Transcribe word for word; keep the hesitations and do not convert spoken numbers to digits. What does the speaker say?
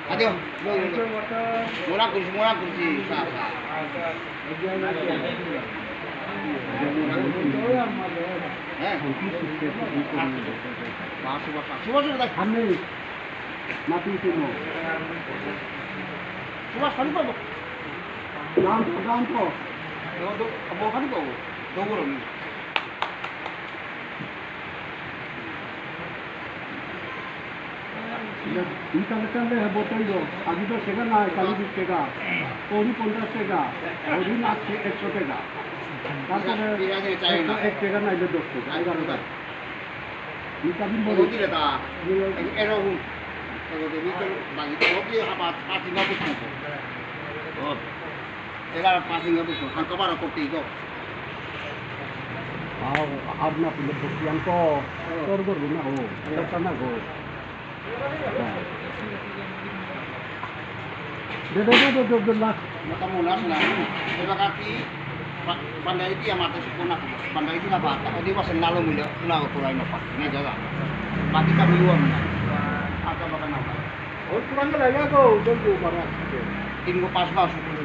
Adiós. Murang kursi, murang kursi. Sa, sa. Hah? Suba, suba, suba, suba. Mati itu mau. Suba, sekali, Pak. Ganto, ganto. Dua, dua, mau kali, Pak. Dua orang ni. Ita lekan le botol do. Aji do sega na, kali di sega. Ori পঞ্চাশ টাকা. Ori না একশো টাকা. তারপরে বিরিয়ানি চাই না। একশো এক টাকা নাইলে দশ টাকা, এগারো টাকা। Ita din bori. Odi le ta. Ero hun. Ero de mi to bagi to ki haba pati na buku. Oh. Era pati na buku. Hangka bara kopi ko. Aw, abna pile buku yang ko. Tor gor na ho. Tor na ho. De, de, de, de, de, de, la. Mata muna sila. Eba kaki, pa-, pandai ti amate sukuna. Pandai ti na bata. Odi ba sendalo mula, mula ko tulai na pa. Ni jaga. Baki kami uang na. Aka baka na. Oh, kurang lah ya ko, jom ko para. Tin ko pas ba sukun.